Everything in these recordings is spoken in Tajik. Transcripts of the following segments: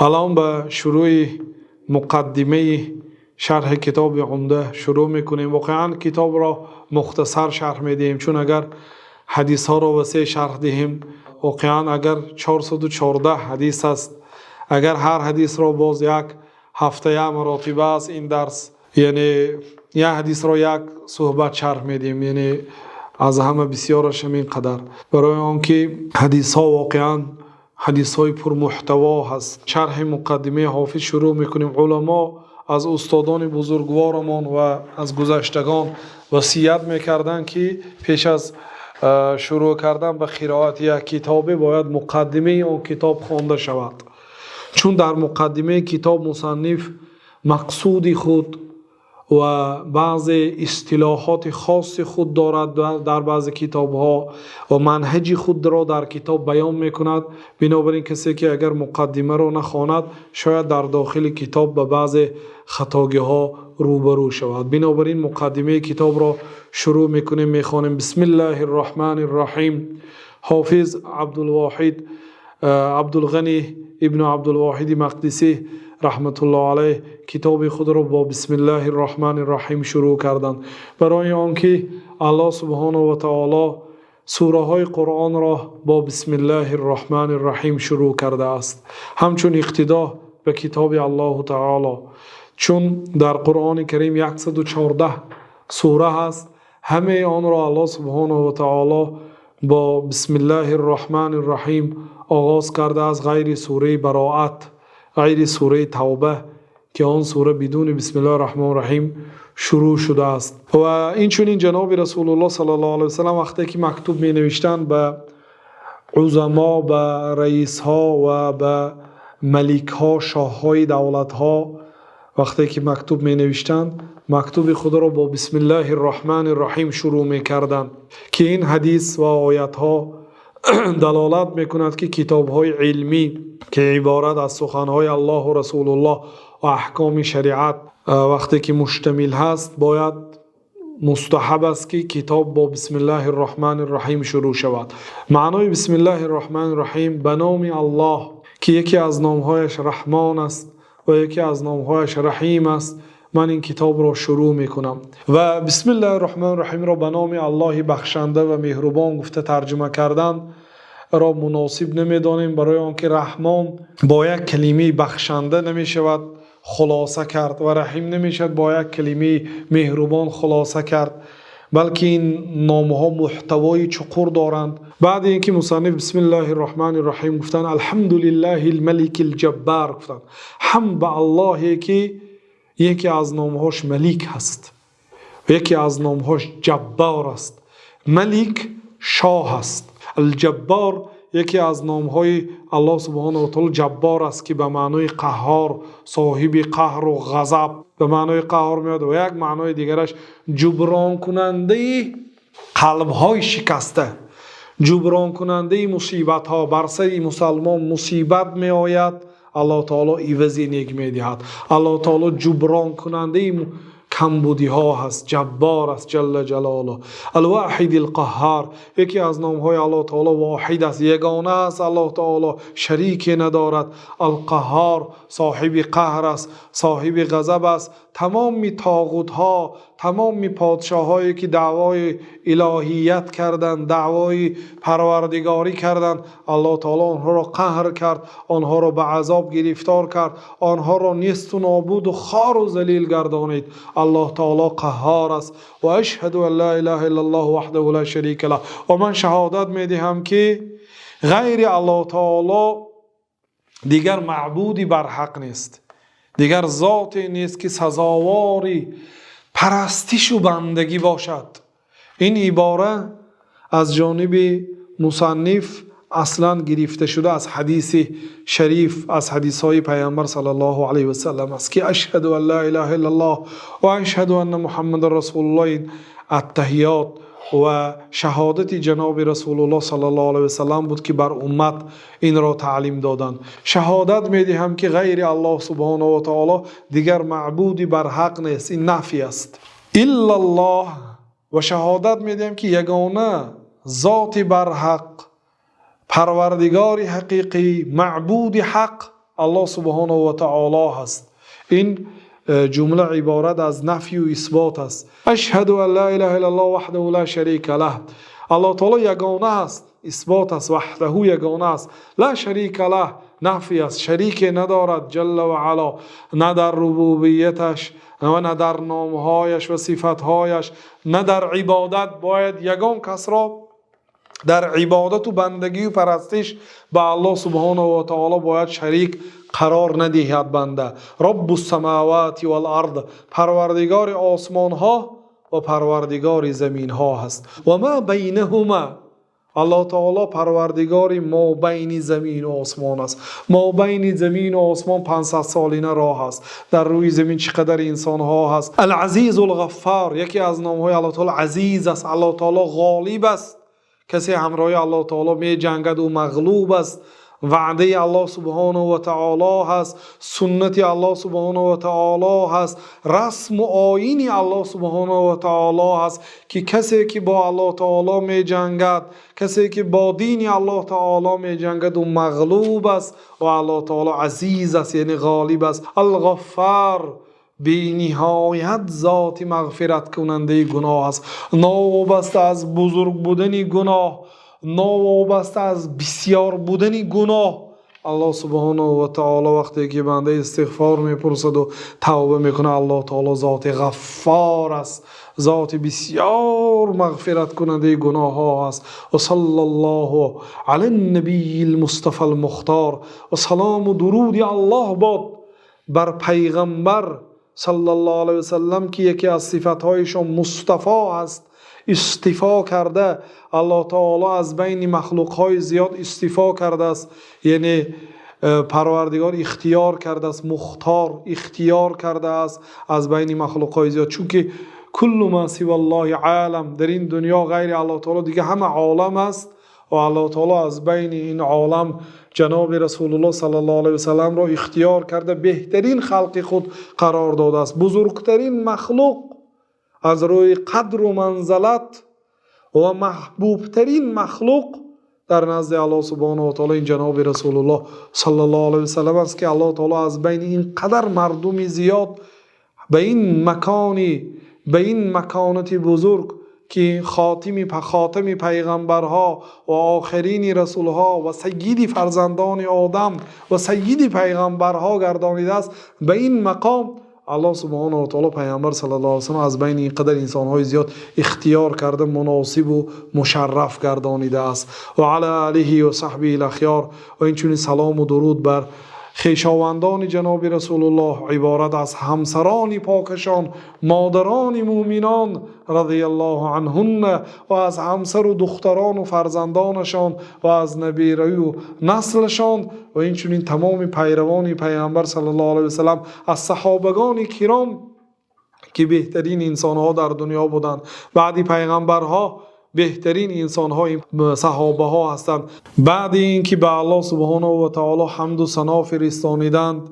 Алон ба шурӯи муқаддимаи шарҳи китоби Умда шурӯъ мекунем. Воқеан китобро мухтасар шарҳ медиҳем, чун агар ҳадисҳоро васеъ шарҳ диҳем, воқеан агар 414 ҳадис аст, агар ҳар ҳадисро боз як ҳафта як маротиба аст ин дарс, яъне як ҳадисро як суҳбат шарҳ медиҳем, яъне аз ҳама бисёраш ҳамин қадар. Барои онки ҳадисҳо воқеан ҳадисҳои пурмуҳтаво ҳаст. Шарҳи муқаддимаи Ҳофиз шурӯъ мекунем. Уламо аз устодони бузургворамон ва аз гузаштагон васият мекарданд, ки пеш аз шурӯъ кардан ба қироати як китобе бояд муқаддимаи он китоб хонда шавад. Чун дар муқаддимаи китоб мусанниф мақсуди худ ва баъзе истилоҳоти хоси худ дорад дар баъзе китобҳо ва манҳаҷи худро дар китоб баён мекунад. Бинобар ин касе ки агар муқаддимаро нахонад, шояд дар дохили китоб ба баъзе хатоҳо рӯбарӯ шавад. Бинобар ин муқаддимаи китобро шурӯъ мекунем, мехонем: Бисмиллаҳир Раҳмонир Раҳим. Ҳофиз Абдулвоҳид Абдулғанӣ ибни Абдулвоҳид Мақдисӣ раҳматуллоҳи алайҳ китоби худро бо Бисмиллаҳир Раҳмонир Раҳим шурӯъ карданд. Барои онки Аллоҳ субҳонаҳу ва таъоло сураҳои Қуръонро бо Бисмиллаҳир Раҳмонир Раҳим шурӯъ кардааст. Ҳамчун иқтидо ба китоби Аллоҳи таъоло. Чун дар Қуръони Карим 114 сура ҳаст, ҳамаи онро Аллоҳ субҳонаҳу ва таъоло бо Бисмиллаҳир Раҳмонир Раҳим оғоз кардааст, ғайри сураи Бароат, ғайри сураи Тавба, ки он сура бидуни Бисмиллаҳир Раҳмонир Раҳим шурӯъ шудааст. Ва инчунин ҷаноби Расулуллоҳ саллаллоҳу алайҳи васаллам вақте ки мактуб менавиштанд ба узамо, ба раисҳо ва ба маликҳо, шоҳҳои давлатҳо, вақте ки мактуб менавиштанд, мактуби худро бо Бисмиллаҳир Раҳмонир Раҳим шурӯъ мекарданд, ки ин ҳадис ва оятҳо далолат мекунад, ки китобҳои илмӣ, ки иборат аз суханҳои Аллоҳ ва Расулуллоҳ ва аҳкоми шариат вақте ки муштамил ҳаст, бояд мустаҳаб аст, ки китоб бо Бисмиллаҳир Раҳмонир Раҳим шурӯъ шавад. Маънои Бисмиллаҳир Раҳмонир Раҳим: ба номи Аллоҳ, ки яке аз номҳояш Раҳмон аст ва яке аз номҳояш Раҳим аст, ман ин китобро шурӯъ мекунам. Ва Бисмиллаҳир Раҳмонир Раҳимро ба номи Аллоҳи бахшанда ва меҳрубон гуфта тарҷума кардан ро муносиб намедонем, барои онки Раҳмон бо як калимаи бахшанда намешавад хулоса кард ва Раҳим намешавад бо як калимаи меҳрубон хулоса кард, балки ин номҳо муҳтавои чуқур доранд. Баъд инки мусанниф Бисмиллаҳир Раҳмонир Раҳим гуфтанд, Алҳамдулиллаҳил Маликил Ҷаббор гуфтанд. Ҳамд ба Аллоҳе ки яке аз номҳояш Малик ҳаст ва яке аз номҳояш Ҷаббор аст. Малик шоҳ аст. Ал-Ҷаббор яке аз номҳои Аллоҳ субҳонаҳу ва таъоло Ҷаббор аст, ки ба маънои Қаҳҳор, соҳиби қаҳру ғазаб, ба маънои қаҳр меояд ва як маънои дигараш ҷубронкунандаи қалбҳои шикаста, ҷубронкунандаи мусибатҳо. Бар сари мусулмон мусибат меояд, Аллоҳи таъоло ивази нек медиҳад. Аллоҳи таъоло ҷубронкунандаи камбудиҳо ҳаст, Ҷаббор аст ҷалла ҷалолаҳу. Ал-Воҳидул Қаҳҳор яке аз номҳои Аллоҳи таъоло Воҳид аст, ягона аст Аллоҳи таъоло, шарике надорад. Ал-Қаҳҳор соҳиби қаҳр аст, соҳиби ғазаб аст. Тамоми тоғутҳо, тамоми подшоҳҳое ки даъвои илоҳият карданд, даъвои парвардигорӣ карданд, Аллоҳи таъоло онҳоро қаҳр кард, онҳоро ба азоб гирифтор кард, онҳоро несту нобуд ва хору залил гардонид. Аллоҳи таъоло Қаҳҳор аст. Ва ашҳаду ан ло илоҳа иллаллоҳ ваҳдаҳу ло шарика лаҳ. Ва ман шаҳодат медиҳам, ки ғайри Аллоҳи таъоло дигар маъбуде бар ҳақ нест, дигар зоте нест, ки сазовори парастишу бандагӣ бошад. Ин ибора аз ҷониби мусанниф аслан гирифта шуда аз ҳадиси шариф, аз ҳадисҳои Паёмбар саллаллоҳу алайҳи васаллам аст, ки ашҳаду ан ло илоҳа иллаллоҳ ва ашҳаду анна Муҳаммадан расулуллоҳ. Аттаҳиёт ва шаҳодати ҷаноби Расулуллоҳ саллаллоҳу алайҳи васаллам буд, ки бар уммат инро таълим доданд. Шаҳодат медиҳам, ки ғайри Аллоҳ субҳонаҳу ва таъоло дигар маъбуде бар ҳақ нест. Ин нафй аст. Иллаллоҳ. Ва шаҳодат медиҳам, ки ягона зоти бар ҳақ, парвардигори ҳақиқӣ, маъбуди ҳақ Аллоҳ субҳонаҳу ва таъоло ҳаст. Ин ҷумла иборат аз нафй ва исбот аст. Ашҳаду ан ло илоҳа иллаллоҳ ваҳдаҳу ло шарика лаҳ. Аллоҳ таъоло ягона аст, исбот аст, ваҳдаҳу ягона аст. Ло шарика лаҳ нафй аст, шарике надорад ҷалла ва ало, на дар рубубияташ ва на дар номҳояш ва сифатҳояш, на дар ибодат. Бояд ягон касро дар ибодат ва бандагӣ ва парастиш ба Аллоҳ субҳонаҳу ва таъоло бояд шарик қарор надиҳад банда. Роббус-самовоти вал-арз, Парвардигори осмонҳо ва Парвардигори заминҳо ҳаст. Ва мо байнаҳумо, Аллоҳ таъоло Парвардигори мо байни замин ва осмон аст. Мо байни замин ва осмон 500 солина роҳ аст. Дар рӯи замин чӣ қадар инсонҳо ҳаст. Ал-Азиз-ул-Ғаффор, яке аз номҳои Аллоҳ таъоло Азиз аст. Аллоҳ таъоло ғолиб аст. Касе ҳамроҳи Аллоҳ таъоло меҷангад, ӯ мағлуб аст. Ваъдаи Аллоҳ субҳонаҳу ва таъоло ҳаст, суннати Аллоҳ субҳонаҳу ва таъоло ҳаст, расму оини Аллоҳ субҳонаҳу ва таъоло ҳаст, ки касе ки бо Аллоҳ таъоло меҷангад, касе ки бо дини Аллоҳ таъоло меҷангад, ӯ мағлуб аст ва Аллоҳ таъоло азиз аст, яъне ғолиб аст. Ал-Ғаффор, бениҳоят зоти мағфираткунандаи гуноҳ аст. Новобаста аз бузург будани гуноҳ, новобаста аз бисёр будани гуноҳ, Аллоҳ субҳонаҳу ва таъоло вақте ки банда истиғфор мепурсад ва тавба мекунад, Аллоҳ таъоло зоти ғаффор аст, зоти бисёр мағфираткунандаи гуноҳҳо аст. Ва саллаллоҳу алан-набиййил-мустафал мухтор, ва салому дуруди Аллоҳ бод бар пайғамбар саллаллоҳу алайҳи васаллам, ки яке аз сифатҳояшон Мустафо аст. Истифо карда, Аллоҳ таъоло аз байни махлуқҳои зиёд истифо кардааст, яъне Парвардигор ихтиёр кардааст, мухтор ихтиёр кардааст аз байни махлуқҳои зиёд. Чунки куллу ма сиваллоҳи олам, дар ин дунё ғайри Аллоҳ таъоло дигар ҳама олам аст ва Аллоҳ таъоло аз байни ин олам ҷаноби Расулуллоҳ саллаллоҳу алайҳи васаллам ро ихтиёр карда, беҳтарин халқи худ қарор додааст. Бузургтарин махлуқ аз рӯи қадру манзалат ва маҳбубтарин махлуқ дар назди Аллоҳ субҳонаҳу ва таъоло ин ҷаноби Расулуллоҳ саллаллоҳу алайҳи васаллам аст, ки Аллоҳ таъоло аз байни ин қадар мардуми зиёд ба ин макони, ба ин маконати бузург, ки хотими пайғамбарҳо ва охирини расулҳо ва саййиди фарзандони Одам ва саййиди пайғамбарҳо гардонидааст, ба ин мақом Аллоҳ субҳонаҳу ва таъоло пайғамбар саллаллоҳу алайҳи васаллам аз байни ин қадар инсонҳои зиёд ихтиёр карда, муносибу мушарраф гардонидааст. Ва ало олиҳи ва саҳбиҳил ахёр, ва инчунин салому дуруд бар хешовандони ҷаноби Расулуллоҳ, иборат аз ҳамсарони покашон, модарони мӯъминон разияллоҳу анҳунна, ва аз ҳамсару духтарону фарзандонашон ва аз набираю наслашон, ва инчунин тамоми пайравони пайғамбар саллаллоҳу алайҳи васаллам аз саҳобагони киром, ки беҳтарин инсонҳо дар дунё буданд. Баъди пайғамбарҳо беҳтарин инсонҳо саҳобаҳо ҳастанд. Баъди ин ки ба Аллоҳ субҳонаҳу ва таъоло ҳамду сано фиристониданд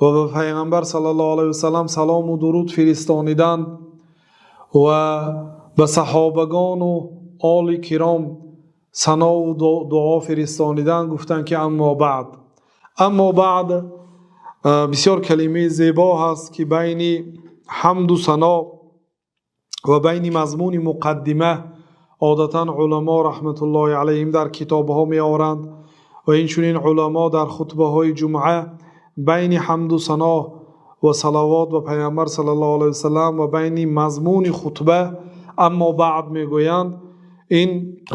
ва ба пайғамбар саллаллоҳу алайҳи васаллам салому дуруд фиристониданд ва ба саҳобагону оли киром санову дуо фиристониданд, гуфтанд ки аммо баъд. Аммо баъд бисёр калимаи зебо ҳаст, ки байни ҳамду сано ва байни мазмуни муқаддима одатан уламо раҳматуллоҳи алайҳим дар китобҳо меоранд ва инчунин уламо дар хутбаҳои ҷумъа байни ҳамду сано ва салавот ба пайғамбар саллаллоҳу алайҳи васаллам ва байни мазмуни хутба аммо баъд мегӯянд. Ин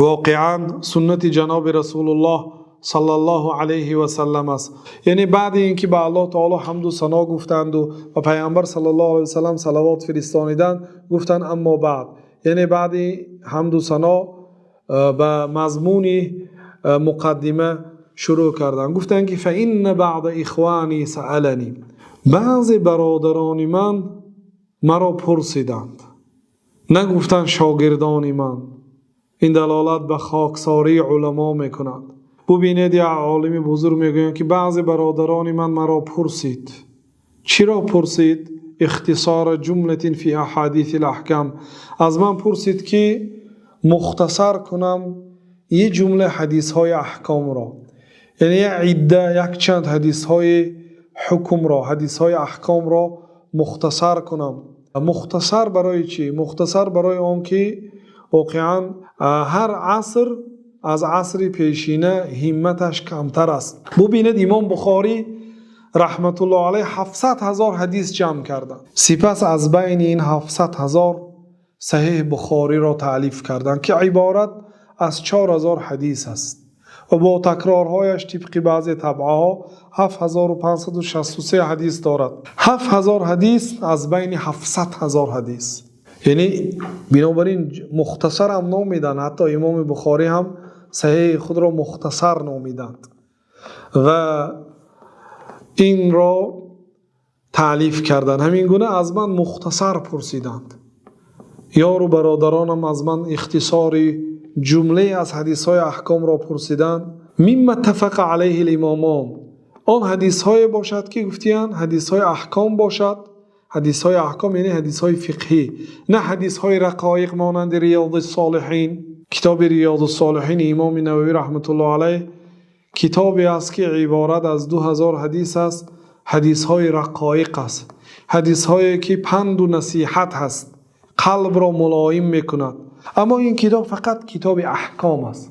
воқеан суннати ҷаноби Расулуллоҳ саллаллоҳу алайҳи васаллам аст. Яъне баъди ин ки ба Аллоҳ таъоло ҳамду сано гуфтанду ба пайғамбар саллаллоҳу алайҳи васаллам салавот фиристониданд, гуфтанд аммо баъд, яъне баъди ҳамду сано ба мазмуни муқаддима шурӯъ карданд. Гуфтанд ки фаинна баъда ихвани саалани, баъзе бародарони ман маро пурсиданд. Нагуфтанд шогирдони ман. Ин далолат ба хоксории уламо мекунад. Бубинед, як олими бузург мегӯянд ки баъзе бародарони ман маро пурсид. Чиро пурсид? Ихтисора ҷумлатин фи аҳадиси лаҳкам, аз ман пурсид ки мухтасар кунам як ҷумла ҳадисҳои аҳкомро. Яъне як идда, якчанд ҳадисҳои ҳукмро, ҳадисҳои аҳкомро мухтасар кунам. Мухтасар барои чӣ? Мухтасар барои он ки воқеан ҳар аср аз асри пешина ҳимматаш камтар аст. Бубинед, Имом Бухорӣ раҳматуллоҳи алайҳ 700 000 ҳадис ҷамъ карданд. Сипас аз байни ин 700 000 Саҳеҳи Бухориро таълиф карданд, ки иборат аз 4000 ҳадис аст ва бо такрорҳояш тибқи баъзе табъаҳо 7563 ҳадис дорад. 7000 ҳадис аз байни 700 000 ҳадис. Яъне бинобар ин мухтасар ҳам номиданд, ҳатто Имоми Бухорӣ ҳам Саҳеҳи худро мухтасар номиданд ва инро таълиф карданд. Ҳамин гуна аз ман мухтасар пурсиданд. Ёру бародаронам аз ман ихтисори ҷумлае аз ҳадисҳои аҳкомро пурсиданд. مما اتفق عليه الإمامان, он ҳадисҳое бошад, ки гуфтиянд, ҳадисҳои аҳком бошад. Ҳадисҳои аҳком, яъне ҳадисҳои фиқҳӣ, на ҳадисҳои рақоиқ монанди Риёзи Солиҳин. Китоби Риёзи Солиҳин Имоми Нававӣ раҳматуллоҳ алайҳ китобе аст, ки иборат аз 2000 ҳадис аст. Ҳадисҳои рақоиқ аст, ҳадисҳое ки панду насиҳат ҳаст, қалбро мулоим мекунад. Аммо ин китоб фақат китоби аҳком аст,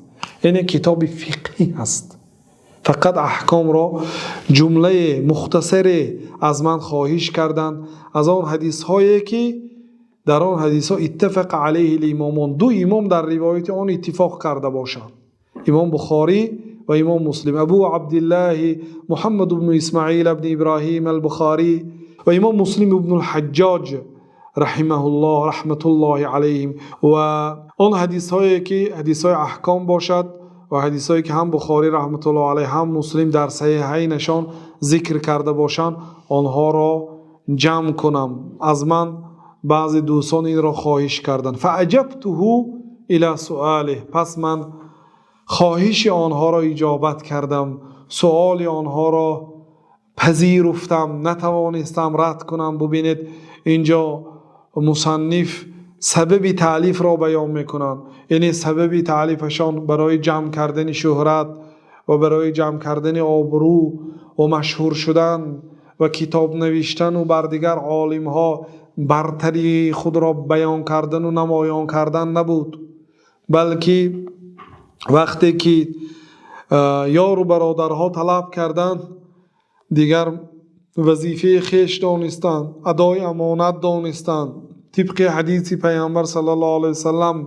яъне китоби фиқҳӣ аст. Фақат аҳкомро ҷумлаи мухтасаре аз ман хоҳиш карданд, аз он ҳадисҳое ки дар он ҳадисҳо اتفق عليه الإمامان, ду имом дар ривояти он иттифоқ карда бошанд, Имом Бухорӣ ва Имом Муслим, Абу Абдиллаҳи Муҳаммад бну Исмаил бни Иброҳим Албухорӣ ва Имом Муслим ибну Лҳаҷҷоҷ раҳимаҳуллоҳ, раҳматуллоҳи алайҳим, ва он ҳадисҳое ки ҳадисҳои аҳком бошад ва ҳадисҳое ки ҳам Бухорӣ раҳматуллоҳ алайҳ, ҳам Муслим дар саҳиҳайнашон зикр карда бошанд, онҳоро ҷамъ кунам. Аз ман баъзе дӯстон инро хоҳиш карданд. فأجبته إلى سؤاله, пас ман хоҳиши онҳоро иҷобат кардам, суоли онҳоро пазируфтам, натавонистам рад кунам. Бубинед, инҷо мусанниф сабаби таълифро баён мекунанд, яъне сабаби таълифашон барои ҷамъ кардани шӯҳрат ва барои ҷамъ кардани обрӯ ва машҳур шудан ва китоб навиштану бар дигар олимҳо бартарии худро баён кардану намоён кардан набуд, балки вақте ки ёру бародарҳо талаб карданд, дигар вазифаи хеш донистанд, адои амонат донистанд. Тибқи ҳадиси Пайғамбар саллаллоҳу алайҳи васалам: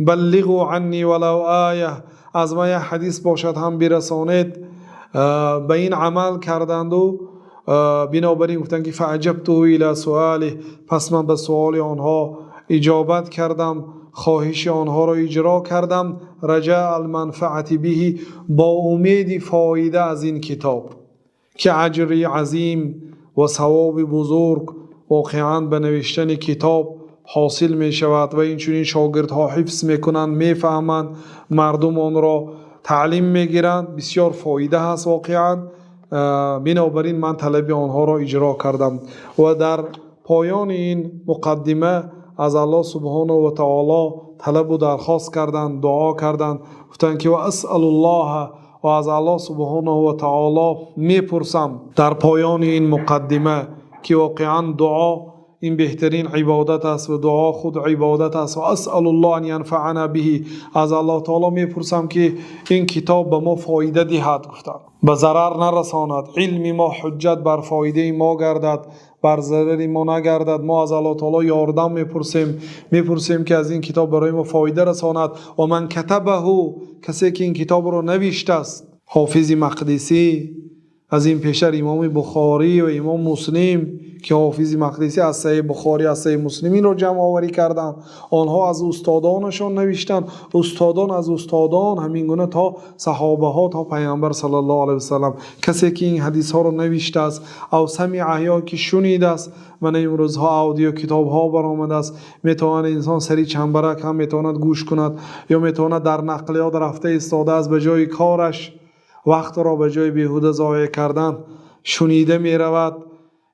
بلغوا عني ولو آية, аз ман як ҳадис бошад ҳам бирасонед, ба ин амал карданду бинобар ин гуфтанд, ки فأجبته إلى سؤاله, пас ман ба суоли онҳо иҷобат кардам, хоҳиши онҳоро иҷро кардам. رجاء المنفعة به, бо умеди фоида аз ин китоб, ки аҷри азим ва савоби бузург воқеан ба навиштани китоб ҳосил мешавад ва инчунин шогирдҳо ҳифз мекунанд, мефаҳманд, мардум онро таълим мегиранд, бисёр фоида ҳаст воқеан. Бинобар ин ман талаби онҳоро иҷро кардам ва дар поёни ин муқаддима аз Аллоҳ субҳонаҳу ва таоло талабу дархост карданд, дуо карданд, гуфтанд, ки وأسأل الله, ва аз Аллоҳ субҳонаҳу ва таоло мепурсам дар поёни ин муқаддима, ки воқеан дуо ин беҳтарин ибодат аст ва дуо худ ибодат аст. وأسأل الله أن ينفعنا به, аз Аллоҳ таоло мепурсам, ки ин китоб ба мо фоида диҳад, гуфтанд, ба зарар нарасонад, илми мо ҳуҷҷат бар фоидаи мо гардад, бар зарари мо нагардад. Мо аз Аллоҳ таоло ёрдам мепурсем, мепурсем, ки аз ин китоб барои мо фоида расонад. ومن كتبه, касе ки ин китобро навиштааст, Ҳофизи Мақдисӣ, аз ин пештар Имоми Бухорӣ ва Имом Муслим, ки Ҳофизи Мақдисӣ аз Саҳеҳи Бухорӣ, аз Саҳеҳи Муслим инро ҷамъоварӣ карданд. Онҳо аз устодонашон навиштанд, устодон аз устодон, ҳамин гуна то саҳобаҳо, то Пайғамбар саллаллоҳу алайҳи васаллам. Касе ки ин ҳадисҳоро навиштааст, أو سمع, ё ки шунидааст. Мана имрӯзҳо аудио китобҳо баромадааст, метавонад инсон сари чамбарак ҳам метавонад гӯш кунад ё метавонад дар нақлиёт рафта истодааст, ба ҷои кораш вақтро ба ҷои беҳуда зоеъ кардан шунида меравад.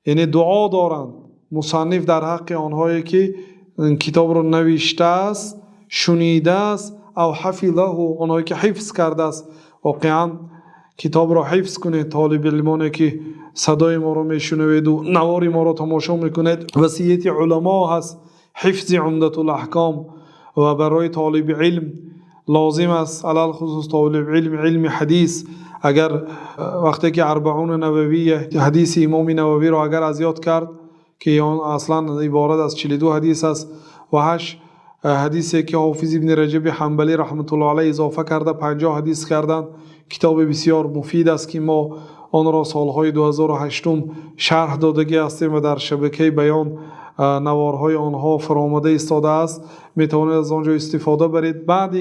Яъне дуо доранд мусанниф дар ҳаққи онҳое ки китобро навиштааст, шунидааст, أو حفظه, онҳое ки ҳифз кардааст. Воқеан Китобро ҳифз кунед. Толиби илмоне ки садои моро мешунавед ва навори моро тамошо мекунед, васияти уламо ҳаст ҳифзи Умдатул-Аҳком ва барои толиби илм лозим аст, алалхусус толиби илм, илми ҳадис. Агар вақте ки Арбаъуни Нававия, ҳадиси имом Нававиро агар аз ёд кард, ки он аслан иборат аз 42 ҳадис аст ва 8 ҳадисе ки Ҳофиз Ибни Раҷаб Ҳанбалӣ раҳматуллоҳи алайҳи илова карда 50 ҳадис карданд, китоби бисёр муфид аст ки мо онро солҳои 2008 шарҳ додагӣ ҳастем ва дар шабакаи Баён навораҳои онҳо фаромада истодааст. Метавонед аз он ҷо истифода баред. Баъд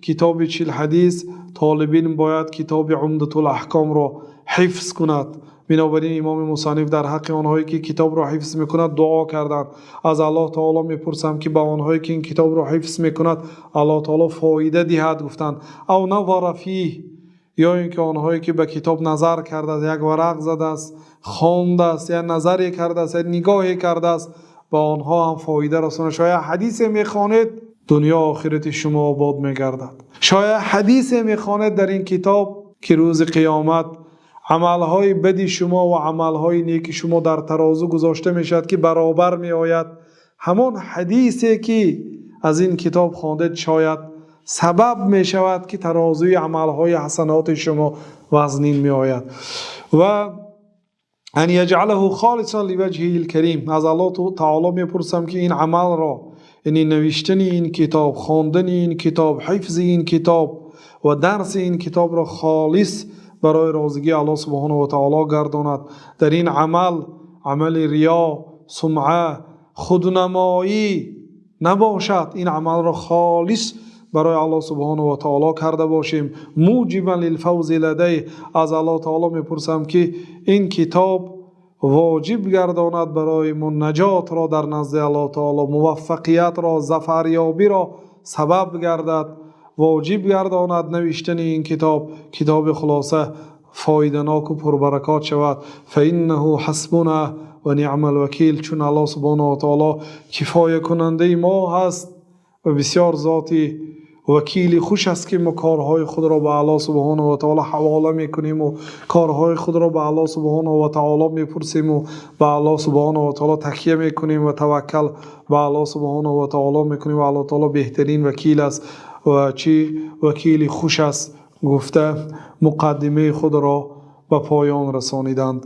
китоби 40 ҳадис толиби илм бояд китоби Умдатул-Аҳкомро ҳифз кунад. Бинобар ин имом мусанниф дар ҳаққи онҳое ки китобро ҳифз мекунад дуо карданд. Аз Аллоҳи таъоло мепурсам ки ба онҳое ки ин китобро ҳифз мекунад Аллоҳи таъоло фоида диҳад, гуфтанд. أو نظر فيه, ё инки онҳое ки ба китоб назар кардааст, як варақ задааст, хондааст, як назаре кардааст, як нигоҳе кардааст, ба онҳо ҳам фоида расонад. Шояд ҳадисе мехонед, дунё охирати шумо обод мегардад. Шояд ҳадисе мехонед дар ин китоб ки рӯзи қиёмат амалҳои бади шумо ва амалҳои неки шумо дар тарозу гузошта мешавад ки баробар меояд. Ҳамон ҳадисе ки аз ин китоб хондед шояд сабаб мешавад ки тарозуи амалҳои ҳасаноти шумо вазнин меояд. Ва أن يجعله خالصا لوجهه الكريم. Аз Аллоҳ таъоло мепурсам ки ин амалро, яъне навиштани ин китоб, хондани ин китоб, ҳифзи ин китоб ва дарси ин китобро холис барои розигии Аллоҳ субҳонаҳу ва таъоло гардонад. Дар ин амал амали риё, сумъа, худнамоӣ набошад. Ин амалро холис барои Аллоҳ субҳонаҳу ва таъоло карда бошем. موجبا للفوز لديه. Аз Аллоҳ таъоло мепурсам ки ин китоб воҷиб гардонад барои мо наҷотро дар назди Аллоҳ таъоло, муваффақиятро, зафарёбиро сабаб гардад, воҷиб гардонад навиштани ин китоб, китоби хулоса фоиданок ва пурбаракот шавад. فإنه حسبنا ونعم الوكيل. Чун Аллоҳ субҳонаҳу ва таъоло кифоякунандаи мо ҳаст ва бисёр зоти вакили хуш аст ки мо корҳои худро ба Аллоҳ субҳонаҳу ва таъоло ҳавола мекунем ва корҳои худро ба Аллоҳ субҳонаҳу ва таъоло мепурсем ва ба Аллоҳ субҳонаҳу ва таъоло такя мекунем ва таваккал ба Аллоҳ субҳонаҳу ва таъоло мекунем ва Аллоҳ таъоло беҳтарин вакил аст ва чӣ вакили хуш аст, гуфта муқаддимаи худро ба поён расониданд.